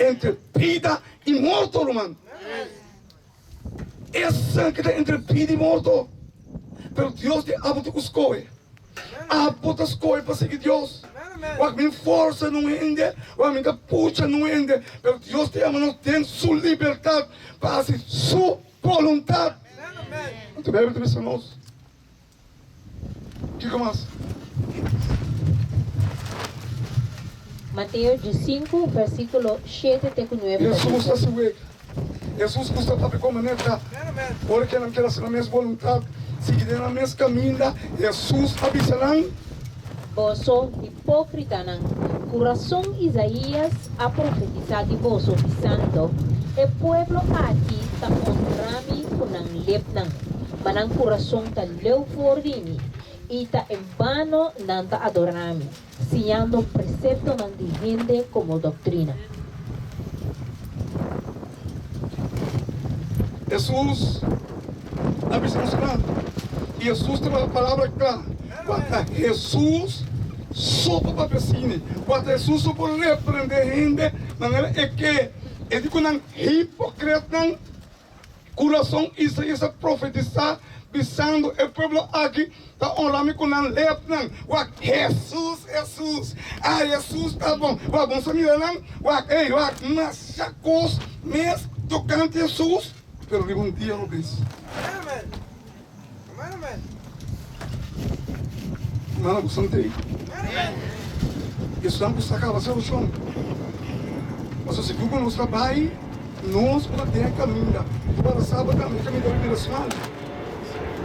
entre bida i morto, ruman. Esaki ta entre bida i morto. Pero Dios di abo ta ku skohe. Abo ta skohe pa sigui Dios. Wak mi forsa nun hende, wak mi ta pucha nun hende, pero Dios ta yama nos den su libertat pa hasi su boluntat. Anto Bijbel ta bisa nos. Kiko mas? Mateo diesinku, versíkulo shete te ku nuebe ta Hesus bisa. ta si wega. Hesus gusta papia kon manera ta. Ora ke nan ker hasi nan mes boluntat, sigui den nan mes kaminda, Hesus a bisa nan. Boso, hipókritanan, ku rason Isaías a profetisá di boso, bisando, E pueblo aki ta onra mi ku nan lepnan, ma nan kurason ta leu for di mi, i ta en bano nan ta adorá mi, siñando preseptonan di hende komo doktrina. Hesus a bisa nos kla, i Hesus ta palabra kla, Kua ta Hesus so por papia asina? Kua ta Hesus so por reprende hende manera e ke? E di ku nan hipokretnan ku rason Isaías a profetisá, bisando, E pueblo aki ta onra mi ku nan lepnan. Wak, Hesus, Hesus, ah, Hesus ta bon. Wak, bo sa mira nan? Wak, ey, wak, masha kos mes tokante Hesus, pero riba un dia robes. Hermano, bo sant'ei. Esnan ku sa kaba solushon. Pasobra sigur ku nos ta bai, nos por ta den e kaminda. Bo por sa bo tambe e kaminda ta bira smal.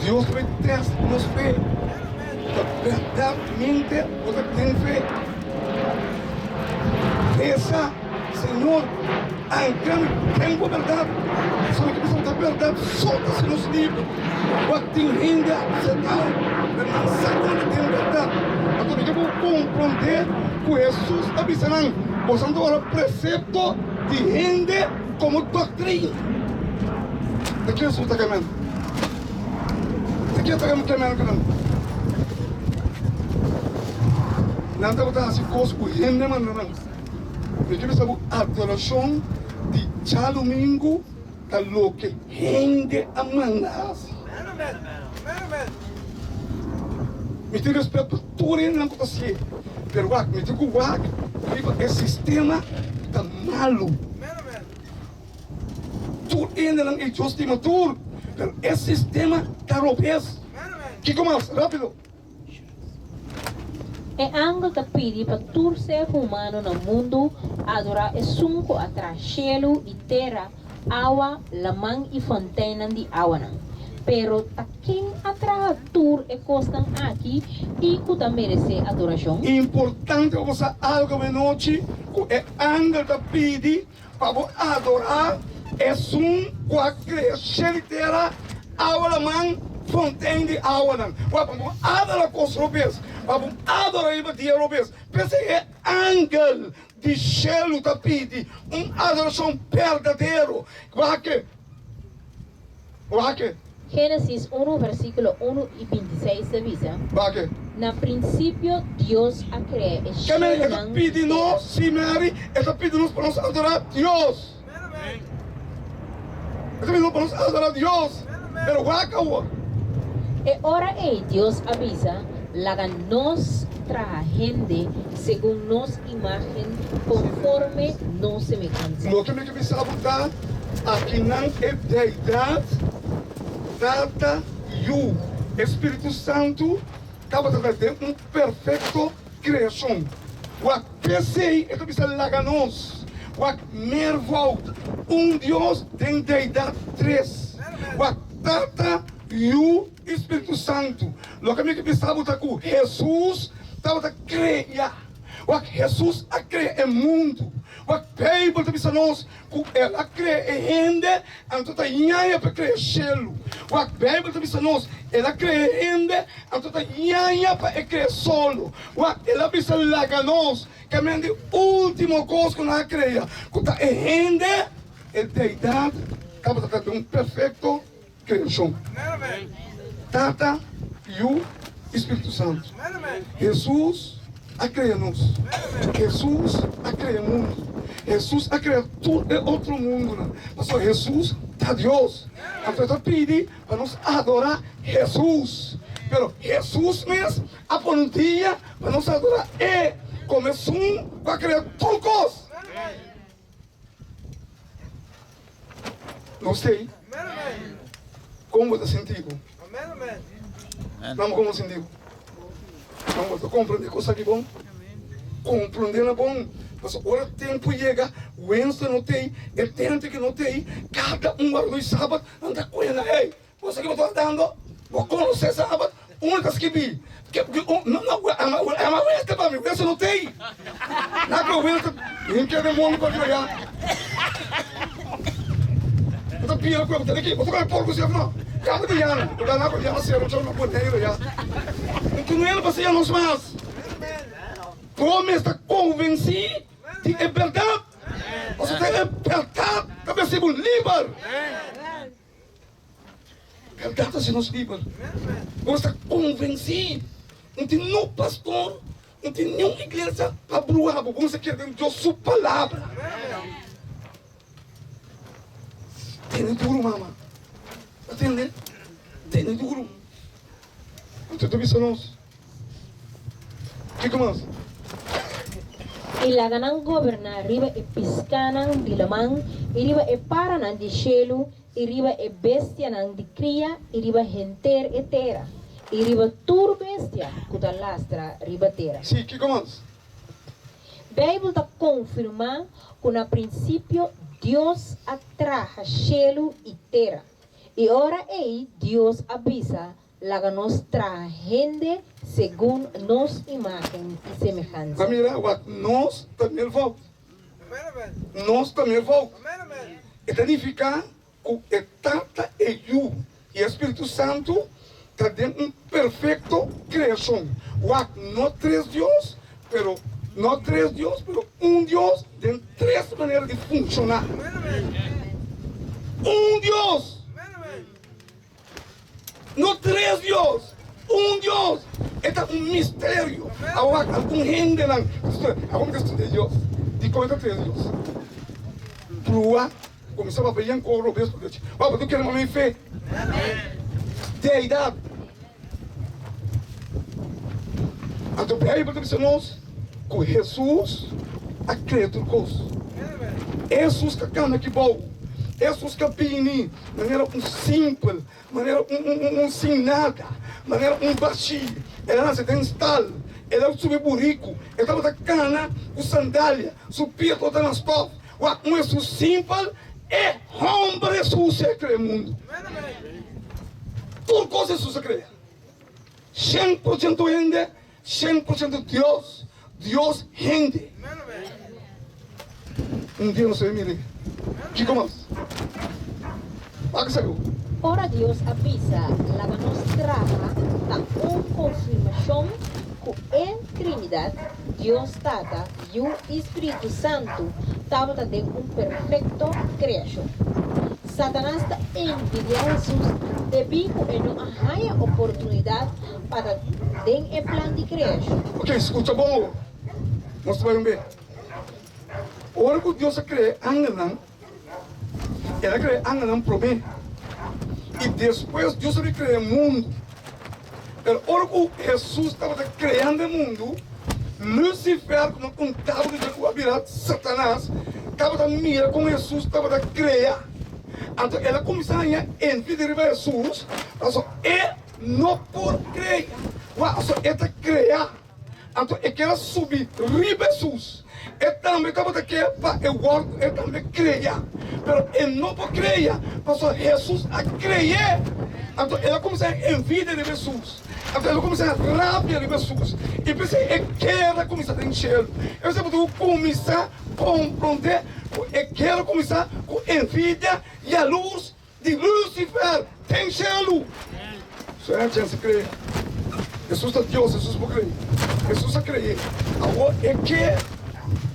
Dios ta bai tèst nos fe. Ta bèrdatmente bo ta den fe. Resa, Señor, ancra mi den bo berdad. Pasobra mi ta bisa bo ta berdad so ta haci nos liber. Bo a tin hende a acepta, pero nan sa cu nan ta den berdad. Anto mi ke bo comprende cu Jesus a bisa nan, Boso ta ora precepto di hende como doctrina. Ta ke Jesus ta kemen? Ta ke ta kemen cu nan? Nan tabata hasi kos ku hende manda nan. Mi ke bisa bo adorashon di djadumingu ta loke hende a manda hasi. Mi tin respet pa tur hendenan ku ta hasié, pero wak mi tin ku wak riba e sistema ku ta malu. Tur hendenan ei Dios stima tur, pero e sistema ta robes. Kiko mas? Rápido. E angel ta pidi pa tur ser humano na mundu adorá Esun ku a traha shelu i tera, awa, laman i fonteinnan di awanan. Pero ta ken a traha tur e kosnan aki i ku ta meresé adorashon? Importante pa bo sa algu awenochi ku e angel ta pidi Pa bo adorá Esun ku a krea shel i tera, awa, laman, fontein di awanan. Wak, pa bo adorá kos robes, pa bo adorá riba dia robes. P'esei e angel di shelu ta pidi un adorashon berdadero. Wak. Wak. Génesis unu versíkulo unu i bintiseis ta bisa, Wak. Na prinsipio Dios a krea e Ke men e ta shelunan i pidi tera. nos, sí Mary, e ta pidi nos pa nos adorá Dios. E ta pidi nos pa nos adorá Dios. Pero wak awor. E ora ei Dios a bisa, Laga nos traha hende segun nos imágen, konforme nos semehansa. Loke mi ke bisa bo ta, akinan e Deidat, Tata, Yu, e Spiritu Santu tabata ta den un perfekto kreashon. Wak p'esei e ta bisa laga nos wak meervoud, un Dios den Deidat tres. Wak Tata, Yu i Spiritu Santu. Loke mi ke bisa bo ta ku Hesus tabata krea. Wak Hesus a krea e mundu. Wak Beibel ta bisa nos ku el a krea e hende, anto ta ñaña pa krea shelu. Wak Beibel ta bisa nos el a krea e hende, anto ta ñaña pa e krea solo. Wak el a bisa laga nos kaminda di ultimo kos ku nan a krea, ku ta e hende, e Deidat tabata ta den un perfekto Kreashon. Tata, Yu i Spiritu Santu. Hesus a krea nos. Hesus a krea mundu. Hesus a krea tur e otro mundunan, pasobra Hesus ta Dios. Anto e ta pidi pa nos adorá Hesus. Pero Hesus mes a pone un dia pa nos adorá e komo esun ku a krea tur kos. No sei kon bo ta sinti bo. Nan kon bo sinti bo? Nan bo ta komprendé kos aki bon? Komprendé na bon, pasobra ora tempu yega, wensa no t'ei, e tente ki no t'ei, kada un wardó di sabat, nan ta kuena, Ey, Bo sa ki bo ta dando? Bo konosé Sabat? Unda ta skibí? Ama wester pa mi, wester no t'ei. Na ku wester, hinka demonio pa riba ya. Bo ta bira ku e, bo ta di ki, bo ta kome porko si òf no? Kaba di yana, bo ta na ku yana sero chau na Boneiru ya. Un tunel pa siña nos mas. Bo mes ta konvensí di e bèrdat. Pasobra e bèrdat ta besi bo liber. Bèrdat ta hasi nos liber. Nos ta konvensí. No tin no pastor, no tin niun iglesia pa bruha bo. Bo mester kere den Dios su palabra. Tene duru, mama. Ta tende? Tene duru. Anto ta bisa nos. Kiko mas? I laga nan goberná riba e piskánan di laman, i riba e paranan di shelu, i riba e bestianan di kria, i riba henter e tera, i riba tur bestia ku ta lastra riba tera. Sí, kiko mas? Beibel ta konfirmá ku na prinsipio Dios a traha shelu i tera. I ora ei Dios a bisa, Laga nos traha hende segun nos imágen i semehansa. Ta mira wak nos ta meervoud. Nos ta meervoud. E ta nifiká ku e Tata, e Yu i e Spiritu Santu ta den un perfekto kreashon. Wak no tres Dios, pero no tres Dios, pero un Dios den tres manera di funshoná. Un Dios! No tres Dios, un Dios. E ta un misterio. Awor algun hendenan ta studia, awor mi ta studia Dios. Dikon e ta tres Dios? Prua kuminsá papia yen kor robes ku Dios. Wak, bo ta kere mami fe? Deidad. Anto Beibel ta bisa nos ku Hesus a krea tur kos. Hesus ka kana ki bou. Hesus ka bini manera un simpel, manera un sin nada, manera un bashí. El a nase den stal, el a subi buriku, e tabata kana ku sandalia, su pia tabata na stof. Wak, un Hesus simpel, e homber Hesus a krea mundu. Tur kos Hesus a krea. 100% hende, 100% Dios, Dios hende. Un dia nos ta mira kiko mas. Wak esaki bo. Ora Dios a bisa laga nos traha ta un konfirmashon ku e Trinidat, Dios Tata, Yu i Spiritu Santu, tabata den un perfekto kreashon. Satanas ta envidiá Hesus debí ku e no a haña oportunidat pa ta den e plan di kreashon. Ok, skucha bon awor. Nos ta bai un be. Ora ku Dios a krea e angelnan, El a krea e angelnan promé, i despues Dios a bin krea e mundu. Pero ora ku Hesus tabata kreando e mundu, Lucifer, ku nan kontaba di dje ku a bira Satanas, tabata mira kon Hesus tabata krea. Anto el a kuminsá haña envidia riba Hesus, pasobra e no por krea. Wak, pasobra e ta krea. Anto e kier a subi riba Hesus. E tambe tabata ke pa e wòrdu e tambe krea. Pero e no por krea, pasobra Hesus a kre'é. Anto el a kuminsá envidia riba Hesus. Anto el a kuminsá rabia riba Hesus. I p'esei e kera kuminsá den shelu. E p'esei bo tin ku kuminsá komprondé ku e kera kuminsá ku envidia, yalurs Di Lucifer den shelu. So e chens di cree. Jesus ta Dios, Jesus por cree. Jesus a cree. Awor e ke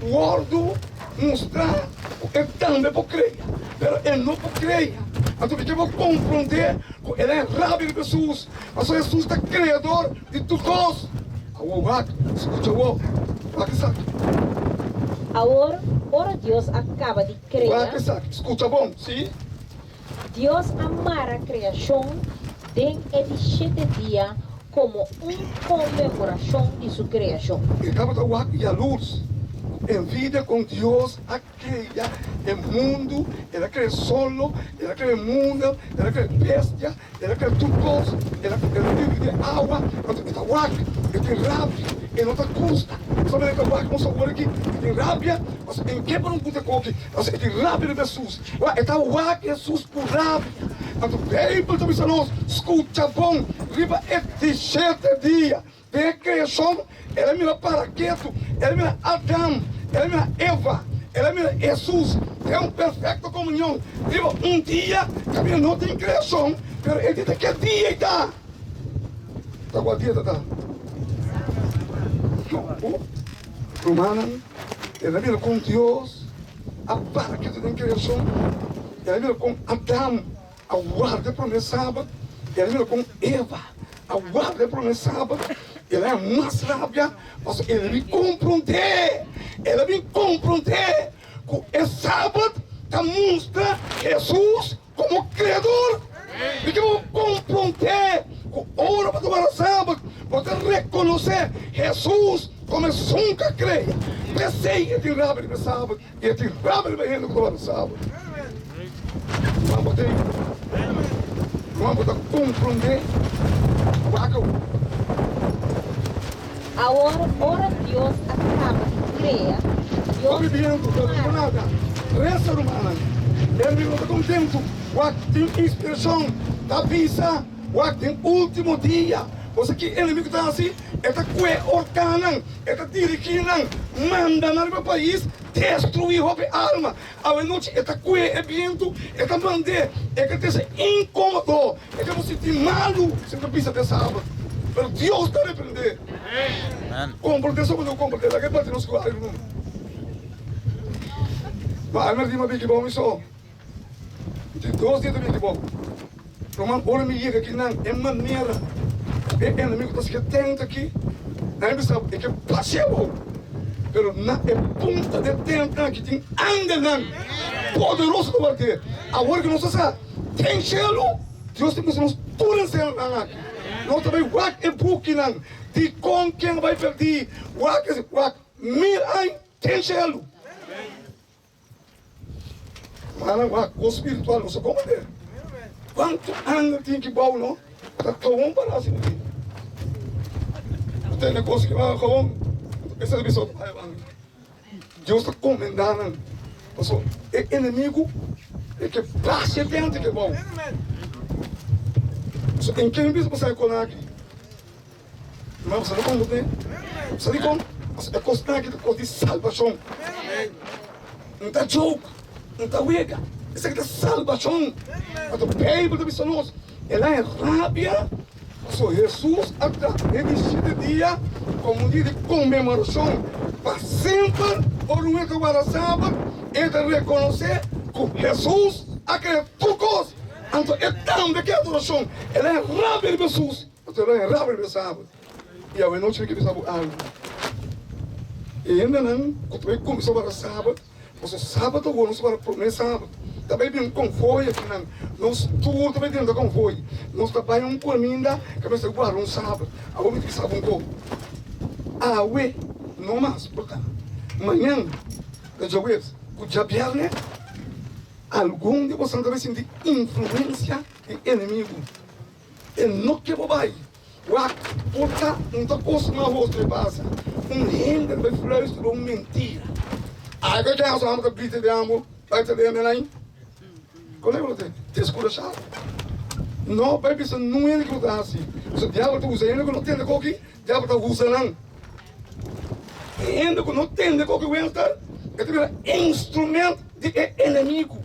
wordo mustra cu e tambe por cree, pero e no por cree. Anto mi ke bo compronde cu el a rabia riba Jesus, pasobra Jesus ta creador di tur cos. Awor wak, scucha awor, wak esaki. Awor. Ora Dios a kaba di krea. Wak esaki, skucha bon, sí. Dios a mara kreashon den e di shete dia komo un konmemorashon di su kreashon. E tabata wak yalurs ku envidia kon Dios a krea e mundu, el a krea solo, el a krea mundu, el a krea bestia, el a krea tur kos, el a el a dividi awa, anto e ta wak, e tin rabia, e no ta gusta, pasobra e ta wak nos awor aki, e tin rabia, pasobra e no ke pa nos gusta koki, pasobra e tin rabia riba Hesus, wak e ta wak Hesus ku rabia, anto Beibel ta bisa nos, skucha bon, riba e di shete dia Den e kreashon, el a mira para ketu, el a mira Adam, el a mira Eva, el a mira Hesus den un perfekto komunion. Riba un dia kaminda no tin kreashon, pero e di ta ke dia ei ta. Ta kua dia ta ta? Rumannan, el a mira kon Dios a para ketu den kreashon, el a mira kon Adam a warda e promé sabat, el a mira kon Eva a warda e promé sabat, el a haña mas rabia pasobra el a bin komprondé, el a bin komprondé ku e sabat ta mustra Hesus komo Kreador. Mi ke bo komprondé ku ora bo ta warda sabat, bo ta rekonosé Hesus komo esun ku a krea. P'esei e tin rabia riba e sabat. I e tin rabia riba hende ku ta wòrdu salbu. Juan bo tin? Juan bo ta komprondé? Wak awor. Awor ora Dios a kaba di krea, Dios Hopi bientu, pero no nada. Resa, rumannan. E amigu no ta kontentu. Wak tin inspirashon ta bisa, Wak, den ultimo dia, bo sa ki enemigu ta hasi? E ta kue orkannan, e ta dirigí nan, manda nan riba pais, destruí hopi alma. Awe nochi e ta kue e bientu, e ta mand'é, e ke trese inkomodo, e ke bo sinti malu si bo ta bisa den sabat. Pero Dios ta reprendé. Komprendé so bo no komprendé, laga e bati nos ku airu. Ma alma di ma biki bo mi so. Di dos dia ta bini bo. Ruman, ora mi yega akinan, e manera ku e enemigu ta sigui tenta aki, nan a bisa e ke pasea bo. Pero na e punta di e tenta aki tin angelnan poderoso ta ward'é. Awor ku nos a sa den shelu, Dios ta bisa nos tur enseñansanan aki. Nos ta bai wak e bukinan dikon ken a bai pèrdí, wak e wak mil aña den shelu. Mana wak kos spiritual no sa komprende. Kuantu angel tin ki bou no ta gewoon para hasi di. Bo tende kos ki gewoon esa ta bisa otro bai angel. Dios ta komendá nan paso e enemigu e ke basha dentro ke bou. So en ken bisa bo sai kon aki? Ma bo sa dikon bo ten? Bo sa dikon? Pasobra e kosnan aki ta kos di salbashon. No ta joke, no ta wega. Esaki ta salbashon. Anto Beibel ta bisa nos, El a rabia pasobra Hesus a traha e di shete dia komo un dia di konmemorashon pa semper. Ora un hende ta warda sabat, e ta rekonosé ku Hesus a krea tur kos. Anto e tambe ke adorashon. El a rabia riba Hesus. Pasobra nan e rabia riba sabat, i awe nochi mi ke bisa bo algu. E hendenan ku ta bai kuminsá wara sabat, pasobra sabat awor nos ta wara promé sabat, ta bai bin un konvoi akinan, nos tur ta bai drenta konvoi, nos ta bai un kuaminda ku mester wara un sabat. Awor mi ta bisa bo un kos, awe no mas por ta, mañan ta djaweps ku djabièrnè algun di boso ta bai sinti influensia di enemigu. E no ke bo bai. Wak, por ta un ta kos mas hos lo e pasa. Un hende lo bai fluister bo un mentira. Ai ke caso amo ta grita den amo, bai ta den den Kon e bo ta deskurashá? No bai bisa nun hende ke bo ta hasi. Pasobra diabel ta usa hende ku no tende koki, diabel ta usa nan. E hende ku no tende koki wenter, e ta bira instrument di e enemigu.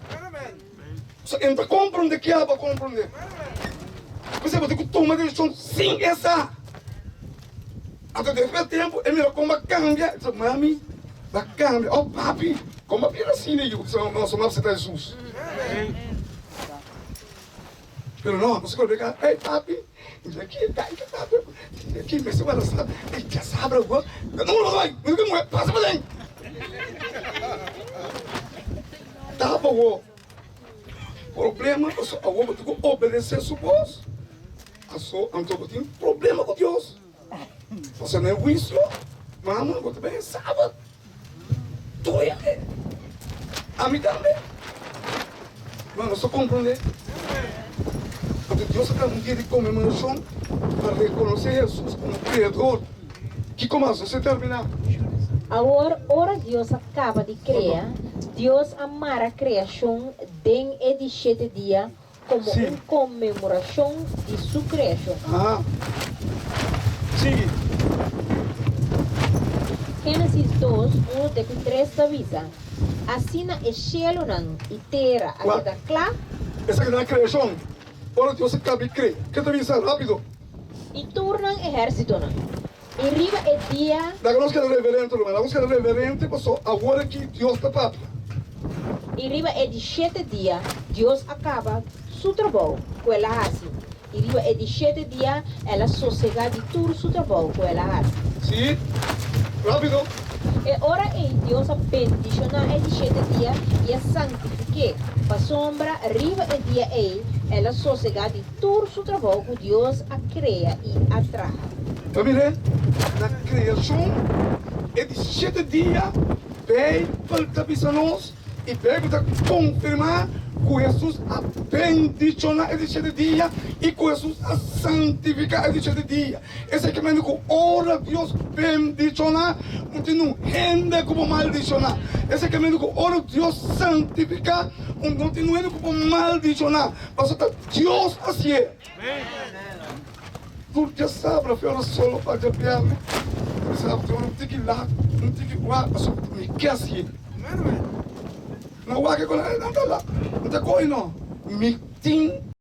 So e no ta komprondé ke abo a komprondé. P'esei bo tin ku tuma desishon sin e sa. Anto despues di tempu e mira kon bo a kambia, e bisa, Mami, bo a kambia. Oh, papi, kon bo a bira asina, yu? Bisa, No, so no a aseptá Hesus. Pero no, nos a kolbé Hey, papi, aki, papi, aki mester wara sa, ei, djasabra, no, no, no, no, no, pasa paden. Tapa awor. Problema paso awor bo tin ku obedesé su bos. Aso anto bo tin problema ku Dios. Pasobra na e huisio, mama, bo ta bai e sabat. Tur hende. Ami tambe. Ma nos ta komprondé. Anto Dios a traha un dia di konmemorashon pa rekonosé Hesus komo Kreador. Kiko mas? Nos a terminá. Awor, ora Dios a kaba di krea, Dios a mara kreashon den e di shete dia komo un konmemorashon di su kreashon. Sigui. Génesis dos, unu te ku tres ta bisa, Asina e shelunan i tera a keda kla. Esaki ta na kreashon, ora Dios a kaba di krea. Ke ta bisa? Rápido. I tur nan ehérsitonan. I riba e dia. Laga nos keda reverente, ruman. Laga nos keda reverente, pasobra awor aki Dios ta papia. I riba e di shete dia Dios a kaba Su trabou ku El a hasi. I riba e di shete dia El a sosegá di tur Su trabou ku El a hasi. Sí, rápido. E ora ei Dios a bendishoná e di shete dia i a santifik'é, pasobra riba e dia ei El a sosegá di Tur su trabou ku Dios a krea i a traha. Ta mir'é na kreashon e di shete dia. Beibel ta bisa nos i Beibel ta konfirmá ku Hesus a bendishoná e di shete dia i ku Hesus a santifiká e di shete dia. Esei ke mende ku ora Dios bendishoná, no tin un hende ku por maldishoná. Esei ke mende ku ora Dios santifiká, no tin un hende ku por maldishoná. Pasobra ta Dios hasié. Tur djasabra fe ora solo pa djabièrnè, mi sa haci un tiki lat, un tiki wak, pasobra mi ke hasié. No wak e ku nan ta lat, no ta kohe no. Mi tin.